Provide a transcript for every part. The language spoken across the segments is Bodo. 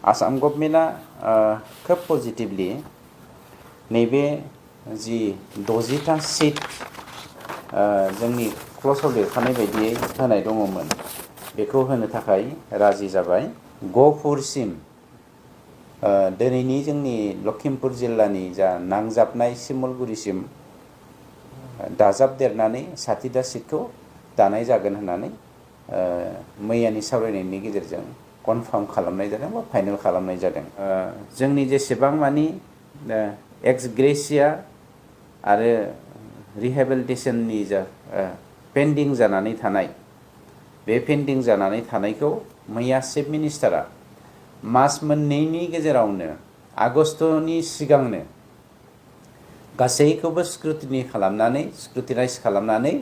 आसाम गभर्नमेन्टआ खोब पजिटिभलि नैबे जि 60टा सिट जोंनि क्ल'जआव लिरखानाय बायदियै होनाय दङमोन बेखौ होनो थाखाय राजि जाबाय। गहपुरसिम दिनैनि जोंनि लखिमपुर जिल्लानि जा नांजाबनाय सिमलगुरिसिम दाजाबदेरनानै 60टा सिटखौ दानाय जागोन होननानै मैयानि सावरायनायनि गेजेरजों कनफार्म खालामनाय जादों बा फाइनेल खालामनाय जादों। जोंनि जेसेबां मानि एक्स ग्रेसिया आरो रिहेबिलिटेसननि जा पेन्डिं जानानै थानाय बे पेन्डिं जानानै थानायखौ मैया चिफ मिनिस्टारा मास मोननैनि गेजेरावनो आगस्टनि सिगांनो गासैखौबो स्क्रुटिनाइज खालामनानै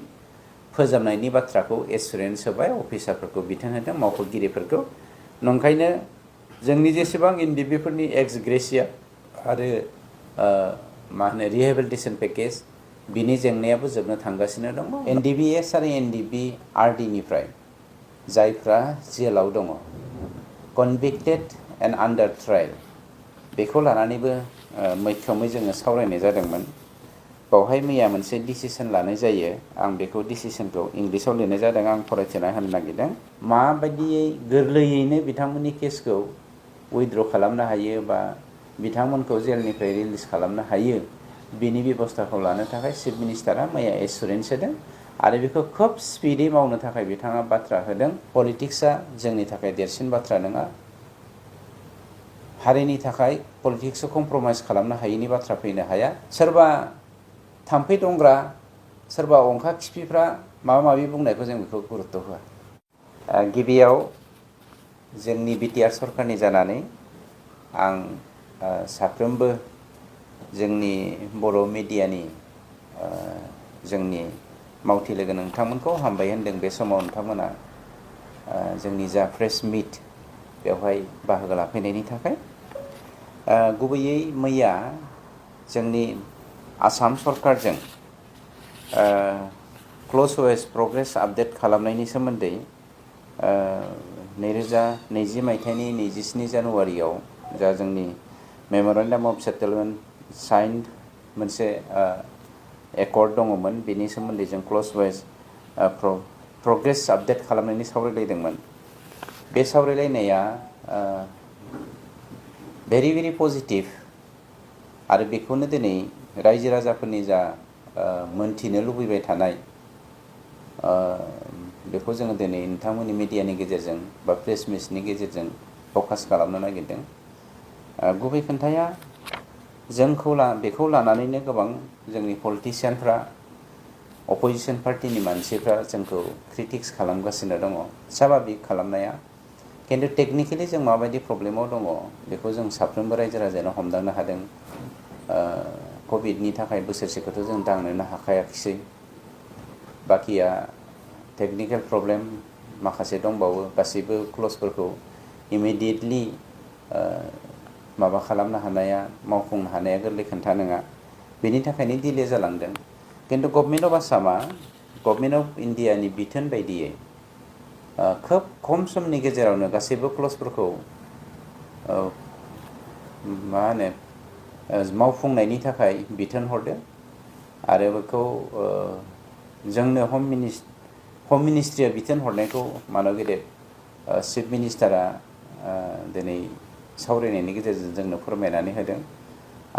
फोजोबनायनि बाथ्राखौ एसुरेन्स होबाय, अफिसारफोरखौ बिथोन होदों, मावख'गिरिफोरखौ। नंखायनो जोंनि जेसेबां एनडिबिफोरनि एक्स ग्रेसिया आरो मा होनो रिहेबिलिटेसन पेकेज बिनि जेंनायाबो जोबनो थांगासिनो दङ। एनडिबिएस आरो एनडिबि आरडिनिफ्राय जायफ्रा जेलाव दङ कनभिक्टेड एन्ड आन्डार ट्रायल बेखौ लानानैबो मैखोमै जोङो सावरायनाय जादोंमोन। बावहाय मैया मोनसे डिसिसन लानाय जायो। आं बेखौ डिसिसनखौ इंलिसाव लिरनाय जादों, आं फरायथिना होनो नागिरदों। माबायदियै गोरलैयैनो बिथांमोननि केसखौ उइथड्र खालामनो हायो बा बिथांमोनखौ जेलनिफ्राय रिलिज खालामनो हायो बिनि बेबस्थाखौ लानो थाखाय चिफ मिनिस्टारा मैया एसुरेन्स होदों आरो बेखौ खोब स्पिडै मावनो थाखाय बिथाङा बाथ्रा होदों। पलिटिक्सआ जोंनि थाखाय देरसिन बाथ्रा नङा, हारिनि थाखाय पलिटिक्सखौ कमप्रमाइज खालामनो हायैनि बाथ्रा फैनो हाया। सोरबा थाम्फै दंग्रा, सोरबा अंखा खिफिफ्रा माबा माबि बुंनायखौ जों बेखौ गुरुत्त' होआ। गिबियाव जोंनि बिटिआर सरकारनि जानानै आं साफ्रोमबो जोंनि बर' मिडियानि जोंनि मावथि लोगो नोंथांमोनखौ हामबाय होनदों। बे समाव नोंथांमोना जोंनि जा प्रेस मिट बेवहाय बाहागो लाफैनायनि थाखाय। गुबैयै मैया जोंनि आसाम सरकारजों क्ल'ज वेस प्रग्रेस आपडेट खालामनायनि सोमोन्दै 2020 मायथाइनि 27 जानुवारियाव जा जोंनि मेम'रेन्डाम अफ सेटेलमेन्ट साइन्ड मोनसे एकर्ड दङमोन, बेनि सोमोन्दै जों क्ल'ज वेस प्रग्रेस आपडेट खालामनायनि सावरायलायदोंमोन। बे सावरायलायनाया भेरि भेरि पजिटिभ आरो बेखौनो दिनै रायजो राजाफोरनि जा मोनथिनो लुबैबाय थानाय बेखौ जोङो दिनै नोंथांमोननि मिडियानि गेजेरजों बा प्रेस मिट्सनि गेजेरजों फकास खालामनो नागिरदों। गुबै खोन्थाया बेखौ लानानैनो गोबां जोंनि पलिटिसियानफ्रा, अपोजिसन पार्टिनि मानसिफ्रा जोंखौ क्रिटिक्स खालामगासिनो दङ। स्वाभाबिक खालामनाया, खिन्थु टेकनिकेलि जों माबायदि प्रब्लेमाव दङ बेखौ जों साफ्रोमबो रायजो राजायानो हमदांनो हादों। कभिडनि थाखाय बोसोरसेखौथ' जों दांनोनो हाखायाखिसै, बाखिया टेकनिकेल प्रब्लेम माखासे दंबावो। गासैबो क्ल'जफोरखौ इमिडियेटलि माबा खालामनो हानाया, मावफुंनो हानाया गोरलै खोन्था नङा, बेनि थाखायनो डिले जालांदों। खिन्थु गभर्नमेन्ट अफ आसामा, गभर्नमेन्ट अफ इन्डियानि बिथोन बायदियै खोब खम समनि गेजेरावनो गासैबो क्ल'जफोरखौ मा होनो मावफुंनायनि थाखाय बिथोन हरदों आरो बेखौ जोंनो हम मिनिस्ट्रिया बिथोन हरनायखौ मानव गेदेर चिफ मिनिस्टारा दिनै सावरायनायनि गेजेरजों जोंनो फोरमायनानै होदों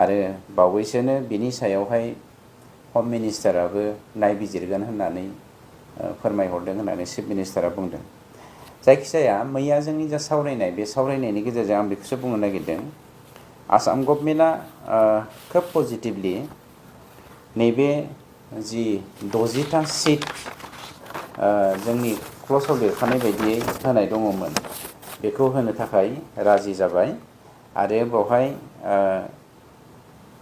आरो बावैसोनो बिनि सायावहाय हम मिनिस्टाराबो नायबिजिरगोन होननानै फोरमायहरदों होननानै चिफ मिनिस्टारा बुंदों। जायखिजाया मैया जोंनि जा सावरायनाय, बे सावरायनायनि गेजेरजों आं बेखौसो बुंनो नागिरदों। आसाम गभर्नमेन्टआ खोब पजिटिभलि नैबे जि 60टा सिट जोंनि क्ल'जआव लिरखानाय बायदियै होनाय दङमोन बेखौ होनो थाखाय राजि जाबाय आरो बेवहाय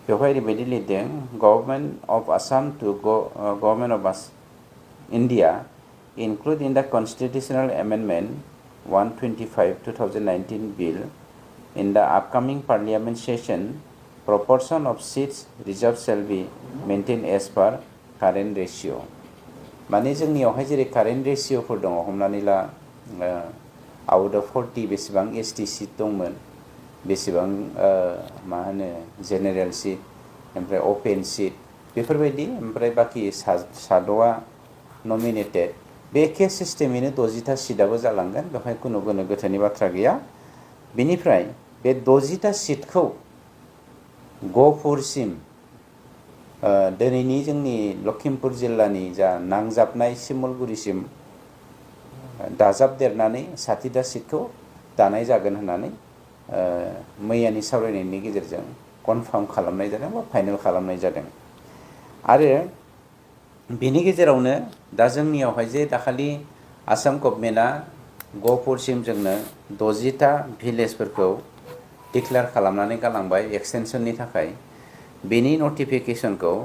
ओरैबायदि लिरदों, government of Assam to government of India include in the constitutional amendment 125/2019 bill in the upcoming parliament session, proportion of seats reserved shall be maintained as per current ratio. माने जोंनियावहाय जेरै कारेन्ट रेशियोफोर दङ, हमनानै ला आउट अफ 40 बेसेबां एसटि सिट दंमोन, बेसेबां मा होनो जेनेरेल सिट ओमफ्राय अपेन सिट बेफोरबायदि ओमफ्राय बाखि साद'आ नमिनेटेड बे एखे सिस्टेमैनो 60टा सिटआबो जालांगोन बेवहाय खुनु गोनो गोथोनि बाथ्रा गैया बेनिफ्राय बे 60टा सिटखौ गहपुरसिम दिनैनि जोंनि लखिमपुर जिल्लानि जा नांजाबनाय शिमलगुरिसिम दाजाबदेरनानै 60टा सिटखौ दानाय जागोन होननानै मैयानि सावरायनायनि गेजेरजों कनफार्म खालामनाय जादों बा फाइनेल खालामनाय जादों आरो बेनि गेजेरावनो दा जोंनियावहाय जे दाखालि आसाम गभर्नमेन्टआ गहपुरसिम जोंनो 60टा भिलेजफोरखौ डिक्लेयार खालामनानै गालांबाय एक्सटेनसननि थाखाय बेनि नटिफिकेसनखौ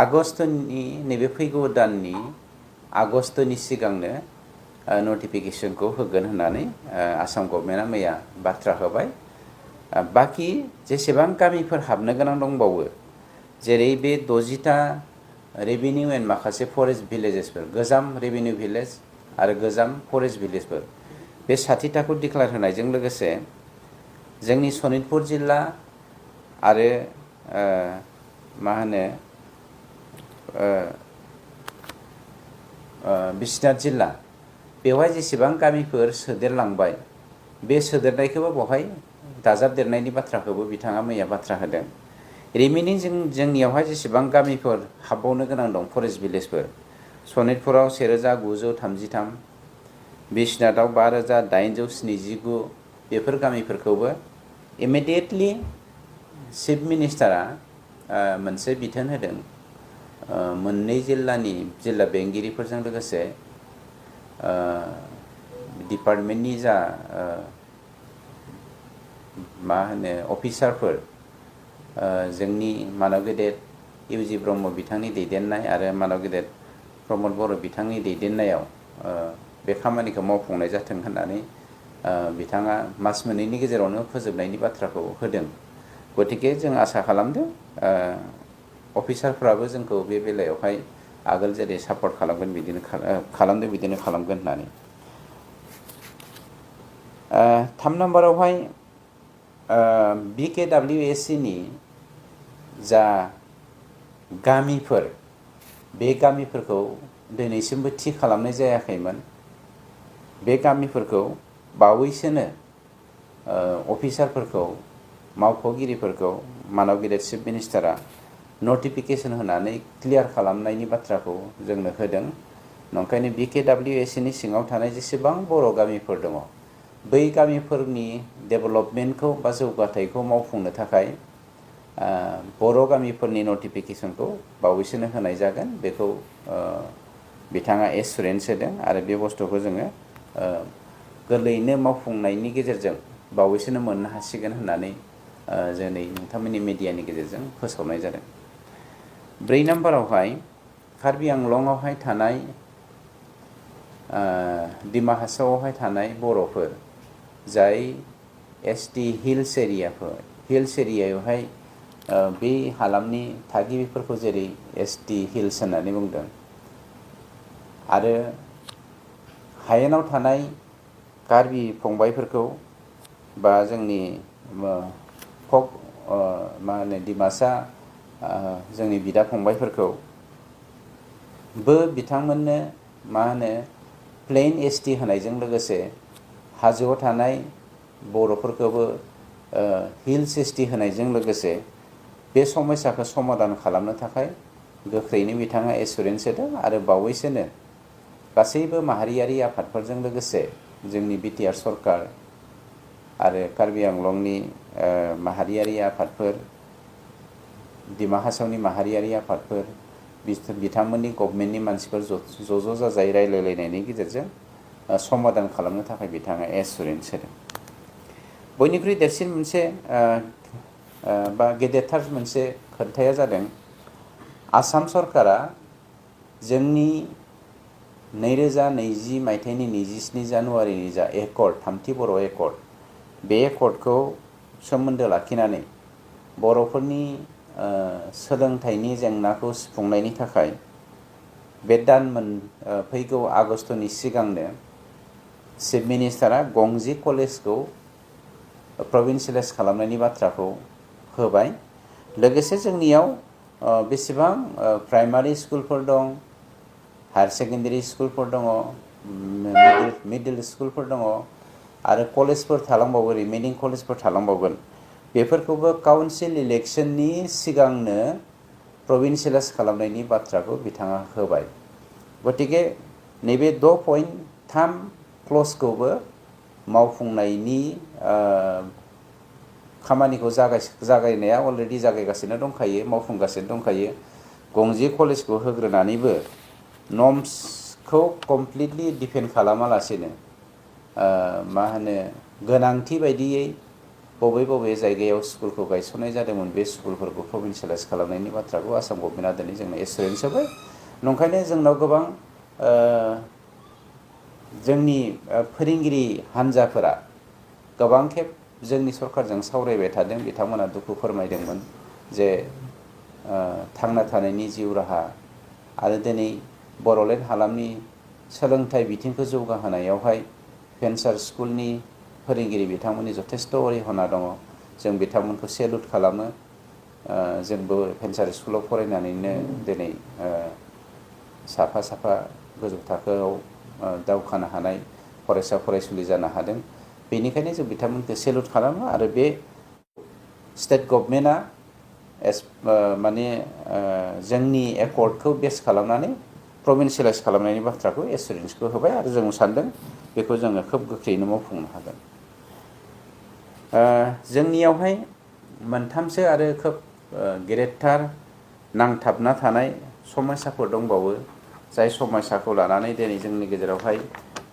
आगष्टनि नैबे फैगौ दाननि आगष्टनि सिगांनो नटिफिकेसनखौ होगोन होननानै आसाम गभर्नमेन्टआ मैया बाथ्रा होबाय बाखि जेसेबां गामिफोर हाबनो गोनां दंबावो जेरै बे 60टा रेभिनिउ एन्ड माखासे फरेस्ट भिलेजेसफोर गोजाम रेभिनिउ भिलेज आरो गोजाम फरेस्ट भिलेजफोर बे 60टाखौ डिक्लेयार होनायजों लोगोसे जोंनि सनितपुर जिल्ला आरो मा होनो बिश्वनाथ जिल्ला बेवहाय जेसेबां गामिफोर सोदेरलांबाय बे सोदेरनायखौबो बेवहाय दाजाबदेरनायनि बाथ्राखौबो बिथाङा मैया बाथ्रा होदों रिमेनिं जोंनियावहाय जेसेबां गामिफोर हाबबावनो गोनां दं फरेस्ट भिलेजफोर सनितपुराव 1933 बिश्वनाथाव 5879 बेफोर गामिफोरखौबो इमिडियेटलि चिफ मिनिस्टारा मोनसे बिथोन होदों मोननै जिल्लानि जिल्ला बेंगिरिफोरजों लोगोसे डिपार्टमेन्टनि जा मा होनो अफिसारफोर जोंनि मानव गेदेर इउजि ब्रह्म बिथांनि दैदेननाय आरो मानव गेदेर प्रमद बर' बिथांनि दैदेननायाव बे खामानिखौ मावफुंनाय जाथों होननानै बिथाङा मास मोननैनि गेजेरावनो फोजोबनायनि बाथ्राखौ होदों गतिके जों आसा खालामदों अफिसारफ्राबो जोंखौ बे बेलायावहाय आगोल जेरै सापर्ट खालामगोन बिदिनो खालामदों बिदिनो खालामगोन होननानै 3 नाम्बारावहाय BKWSC नि जा गामिफोर बे गामिफोरखौ दिनैसिमबो थि खालामनाय जायाखैमोन बे गामिफोरखौ बावैसोनो अफिसारफोरखौ मावख'गिरिफोरखौ मानव गेदेर चिफ मिनिस्टारा नटिफिकेसन होनानै क्लियार खालामनायनि बाथ्राखौ जोंनो होदों नंखायनो BKWSC नि सिङाव थानाय जेसेबां बर' गामिफोर दङ बै गामिफोरनि डेभेलपमेन्टखौ बा जौगाथायखौ मावफुंनो थाखाय बर' गामिफोरनि नटिफिकेसनखौ बावैसोनो होनाय जागोन बेखौ बिथाङा एसुरेन्स होदों आरो बे बुस्थुखौ जोङो गोरलैयैनो मावफुंनायनि गेजेरजों बावैसोनो मोननो हासिगोन होननानै जोंनि नोंथांमोननि मिडियानि गेजेरजों फोसावनाय जादों 4 नाम्बारावहाय कार्बि आंलंआवहाय थानाय डिमा हासावआवहाय थानाय बर'फोर जाय ST हिल्स एरियायावहाय बे हालामनि थागिबिफोरखौ जेरै ST हिल्स होननानै बुंदों आरो हायेनाव थानाय कार्बि फंबायफोरखौ बा जोंनि मा होनो डिमासा जोंनि बिदा फंबायफोरखौ बिथांमोननो मा होनो प्लेन ST होनायजों लोगोसे हाजोआव थानाय बर'फोरखौबो हिल्स ST होनायजों लोगोसे बे समस्याखौ समाधान खालामनो थाखाय गोख्रैनो बिथाङा एसुरेन्स होदों आरो बावैसोनो गासैबो माहारियारि आफादफोरजों लोगोसे जोंनि BTR सरकार आरो कार्बि आंलंनि माहारियारि आफादफोर डिमा हासावनि माहारियारि आफादफोर बिथांमोननि गभर्नमेन्टनि मानसिफोर ज' जाजाय रायलायलायनायनि गेजेरजों समाधान खालामनो थाखाय बिथाङा एसुरेन्स होदों बयनिख्रुइ देरसिन मोनसे बा गेदेरथार मोनसे खोथाया जादों आसाम सरकारा जोंनि 2020 मायथाइनि 27 जानुवारिनि जा एकर्ड थामथि बर' एकर्ड बे एकर्डखौ सोमोन्दो लाखिनानै बर'फोरनि सोलोंथाइनि जेंनाखौ सुफुंनायनि थाखाय बे फैगौ आगष्टनि सिगांनो चिफ मिनिस्टारा गंजि कलेजखौ प्रभिन्सियेलाइज खालामनायनि बाथ्राखौ होबाय। लोगोसे जोंनियाव बेसेबां प्राइमारि स्कुलफोर दं, हायार सेकेन्डारि स्कुलफोर दङ, मिडिल स्कुलफोर दङ आरो कलेजफोर थालांबावो, रिमेनिं कलेजफोर थालांबावगोन। बेफोरखौबो काउन्सिल इलेक्सननि सिगांनो प्रभिन्सियेलाइज खालामनायनि बाथ्राखौ बिथाङा होबाय। गतिके नैबे 6.3 क्लजखौबो मावफुंनायनि खामानिखौ जागायनाया अलरेडि जागायगासिनो दंखायो, मावफुंगासिनो दंखायो। गंसे कलेजखौ होग्रोनानैबो नर्म्सखौ कमप्लिटलि डिफेन्ड खालामालासेनो मा होनो गोनांथि बायदियै बबे जायगायाव स्कुलखौ गायसननाय जादोंमोन बे स्कुलफोरखौ प्रभिन्सियेलाइज खालामनायनि बाथ्राखौ आसाम गभर्नमेन्टआ दिनै जोंनो एसुरेन्स होबाय। नंखायनो जोंनाव गोबां जोंनि फोरोंगिरि हान्जाफोरा गोबां खेब जोंनि सरकारजों सावरायबाय थादों। बिथांमोना दुखु फोरमायदोंमोन जे थांना थानायनि जिउ राहा आरो दिनै बड'लेण्ड हालामनि सोलोंथाइ बिथिंखौ जौगाहोनायावहाय भेन्सार स्कुलनि फोरोंगिरि बिथांमोननि जथेस्थ' अरिहना दङ। जों बिथांमोनखौ सेलुट खालामो। जोंबो भेन्सार स्कुलाव फरायनानैनो दिनै साफा गोजौ थाखोआव दावखानो हानाय फरायसा फरायसुलि जानो हादों। बेनिखायनो जों बिथांमोनखौ सेलुट खालामो आरो बे स्टेट गभर्नमेन्टआ माने जोंनि एकर्डखौ बेस खालामनानै प्रभिन्सियेलाइज खालामनायनि बाथ्राखौ एसुरेन्सखौ होबाय आरो जों सानदों बेखौ जोङो खोब गोख्रैनो मावफुंनो हागोन। जोंनियावहाय मोनथामसो आरो खोब गेदेरथार नांथाबना थानाय समस्याफोर दंबावो, जाय समस्याखौ लानानै दिनै जोंनि गेजेरावहाय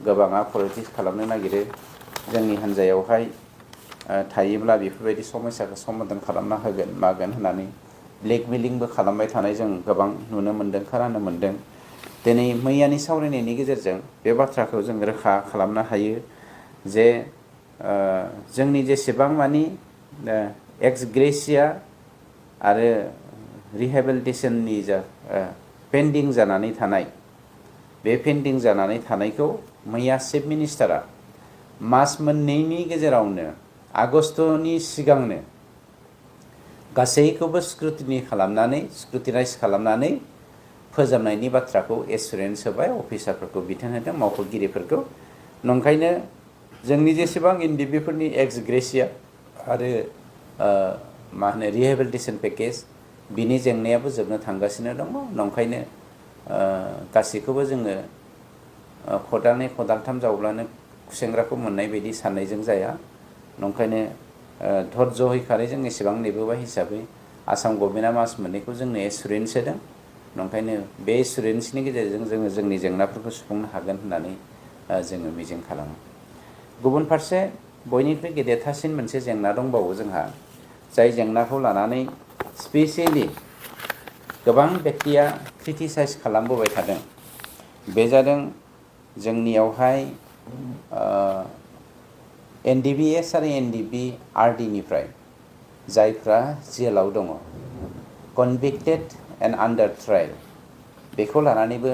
गोबाङा पलिटिक्स खालामनो नागिरो। जोंनि हान्जायावहाय थायोब्ला बेफोरबायदि समस्याखौ समाधान खालामना होगोन मागोन होननानै ब्लेकमेलिंबो खालामबाय थानाय जों गोबां नुनो मोन्दों, खोनानो मोन्दों। दिनै मैयानि सावरायनायनि गेजेरजों बे बाथ्राखौ जों रोखा खालामनो हायो जे जोंनि जेसेबां मानि एक्स ग्रेसिया आरो रिहेबिलिटेसननि जा पेन्डिं जानानै थानाय, बे पेन्डिं जानानै थानायखौ मैया चिफ मिनिस्टारा मास मोननैनि गेजेरावनो आगस्ट'नि सिगांनो गासैखौबो स्क्रुटिनाइज खालामनानै फोजोबनायनि बाथ्राखौ एसुरेन्स होबाय। अफिसारफोरखौ बिथोन होदों, मावख'गिरिफोरखौ। नंखायनो जोंनि जेसेबां एनडिबिफोरनि एक्स ग्रेसिया आरो मा होनो रिहेबिलिटेसन पेकेज बिनि जेंनायाबो जोबनो थांगासिनो दङ। नंखायनो गासैखौबो जोङो खदालनै खदालथाम जावब्लानो खुसेंग्राखौ मोननाय बायदि साननायजों जाया। नंखायनो धर्ज हैखानाय जों एसेबां नेबोबाय हिसाबै आसाम गभर्नमेन्टआ मास मोननैखौ जोंनो एसुरेन्स होदों। नंखायनो बे एसुरेन्सनि गेजेरजों जोङो जोंनि जेंनाफोरखौ सुफुंनो हागोन होननानै जोङो मिजिं खालामो। गुबुन फारसे बयनिख्रुइ गेदेरथारसिन मोनसे जेंना दंबावो जोंहा, जाय जेंनाखौ लानानै स्पेसियेलि गोबां बेक्तिया क्रिटिसाइज खालामबोबाय थादों। बे जादों जोंनियावहाय एनडिबिएस आरो एनडिबिआरडिनिफ्राय जायफ्रा जेलाव दङ, कनभिक्टेड एन्ड आन्डार ट्रायल, बेखौ लानानैबो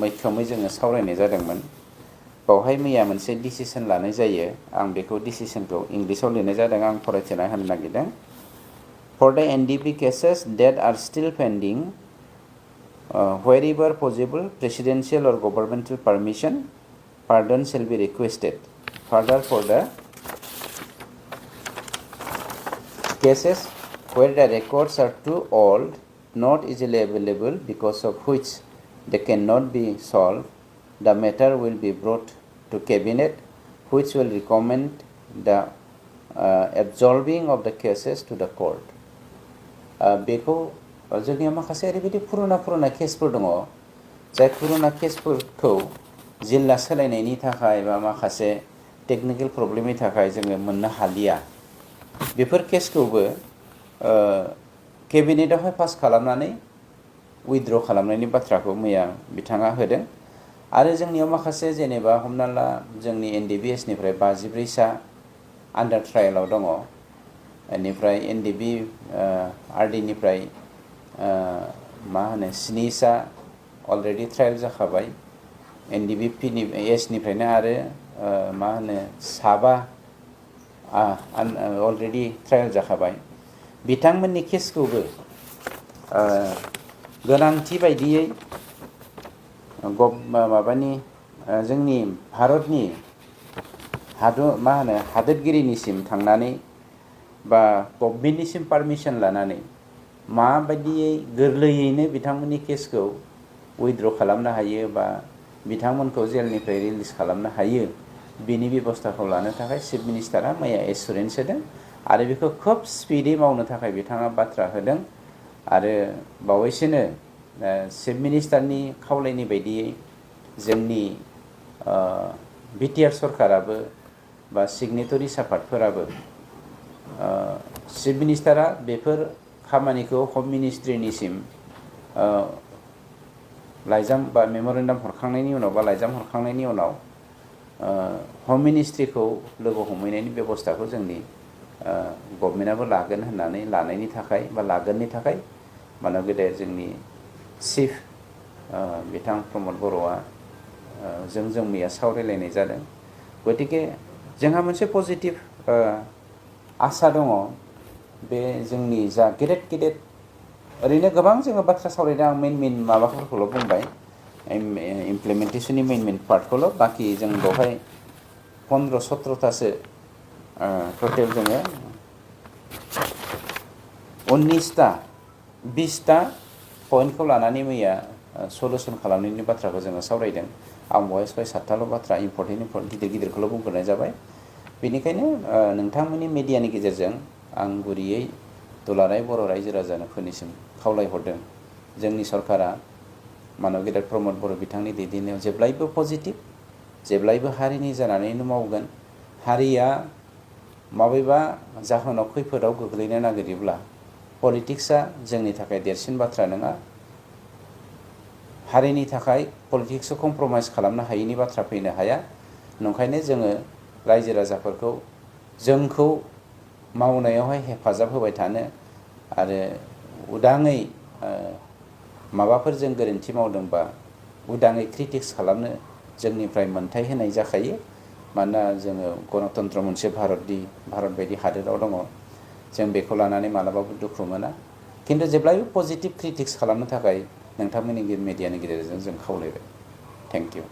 मैखोमै जोङो सावरायनाय जादोंमोन। बावहाय मैया मोनसे डिसिसन लानाय जायो। आं बेखौ डिसिसनखौ इंलिसाव लिरनाय जादों, आं फरायथिना होनो नागिरदों। For the NDP cases that are still pending, wherever possible, presidential or governmental permission, pardon shall be requested. Further, for the cases where the records are too old, not easily available, because of which they cannot be solved, the matter will be brought to Cabinet, which will recommend the absolving of the cases to the court. बेखौ जोंनियाव माखासे ओरैबायदि पुरुना केसफोर दङ, जाय पुरुना केसफोरखौ जिल्ला सोलायनायनि थाखाय बा माखासे टेकनिकेल प्रब्लेमनि थाखाय जोङो मोननो हालिया। बेफोर केसखौबो केबिनेटआवहाय पास खालामनानै उइथड्र खालामनायनि बाथ्राखौ मैया बिथाङा होदों। आरो जोंनियाव माखासे जेनेबा हमना ला जोंनि एनडिबिएसनिफ्राय 53सा आन्डार ट्रायेलाव दङ, बेनिफ्राय एनडिबि आरडिनिफ्राय मा होनो 7सा अलरेडि ट्रायल जाखाबाय, एनडिबिएसनिफ्रायनो आरो मा होनो 7 अलरेडि ट्रायल जाखाबाय बिथांमोननि केसखौबो गोनांथि बायदियै माबानि जोंनि भारतनि हादोरगिरिनिसिम थांनानै बा गभर्नमेन्टनिसिम पारमिसन लानानै माबायदियै गोरलैयैनो बिथांमोननि केसखौ उइथड्र खालामनो हायो बा बिथांमोनखौ जेलनिफ्राय रिलिज खालामनो हायो बिनि बेबस्थाखौ लानो थाखाय चिफ मिनिस्टारा मैया एसुरेन्स होदों आरो बेखौ खोब स्पिडै मावनो थाखाय बिथाङा बाथ्रा होदों आरो बावैसोनो चिफ मिनिस्टारनि खावलायनाय बायदियै जोंनि बिटिआर सरकाराबो बा सिगनेटरि आफादफोराबो चिफ मिनिस्टारा बेफोर खामानिखौ हम मिनिस्ट्रिनिसिम लाइजाम बा मेम'रेन्डाम हरखांनायनि उनाव बा लाइजाम हरखांनायनि उनाव हम मिनिस्ट्रिखौ लोगो हमहैनायनि बेबस्थाखौ जोंनि गभर्नमेन्टआबो लागोन होननानै लानायनि थाखाय बा लागोननि थाखाय मानब गेदेर जोंनि चिफ बिथां प्रमद बर'आ जों मैया सावरायलायनाय जादों गतिके जोंहा मोनसे पजिटिभ आसा दङ बे जोंनि जा गेदेर ओरैनो गोबां जोङो बाथ्रा सावरायदों आं मेन माबाफोरखौल' बुंबाय इमप्लिमेन्टेसननि मेन पार्टखौल' बाखि जों बेवहाय 15-17थासो टटेल जोङो 19टा 20टा पइन्टखौ लानानै मैया सलुसन खालामनायनि बाथ्राखौ जोङो सावरायदों आं बेवहाय 6-7टाल' बाथ्रा इम्पर्टेन्ट गिदिरखौल' बुंग्रोनाय जाबाय बेनिखायनो नोंथांमोननि मिडियानि गेजेरजों आं गुरैयै दुलाराय बर' रायजो राजाफोरनिसिम खावलायहरदों जोंनि सरकारा मानब गेदेर प्रमद बर' बिथांनि दैदेननायाव जेब्लायबो पजिटिभ जेब्लायबो हारिनि जानानैनो मावगोन हारिया माबेबा जाहोनाव खैफोदाव गोग्लैनो नागिरोब्ला पलिटिक्सआ जोंनि थाखाय देरसिन बाथ्रा नङा हारिनि थाखाय पलिटिक्सखौ कमप्रमाइज खालामनो हायैनि बाथ्रा फैनो हाया नंखायनो जोङो रायजो राजाफोरखौ जोंखौ मावनायावहाय हेफाजाब होबाय थानो आरो उदाङै माबाफोर जों गोरोन्थि मावदोंबा उदाङै क्रिटिक्स खालामनो जोंनिफ्राय मोन्थाय होनाय जाखायो मानोना जोङो गणतन्त्र मोनसे भारत बायदि हादोराव दङ जों बेखौ लानानै मालाबाबो दुखु मोना खिन्थु जेब्लायबो पजिटिभ क्रिटिक्स खालामनो थाखाय नोंथांमोननि मिडियानि गेजेरजों जों खावलायबाय थेंक इउ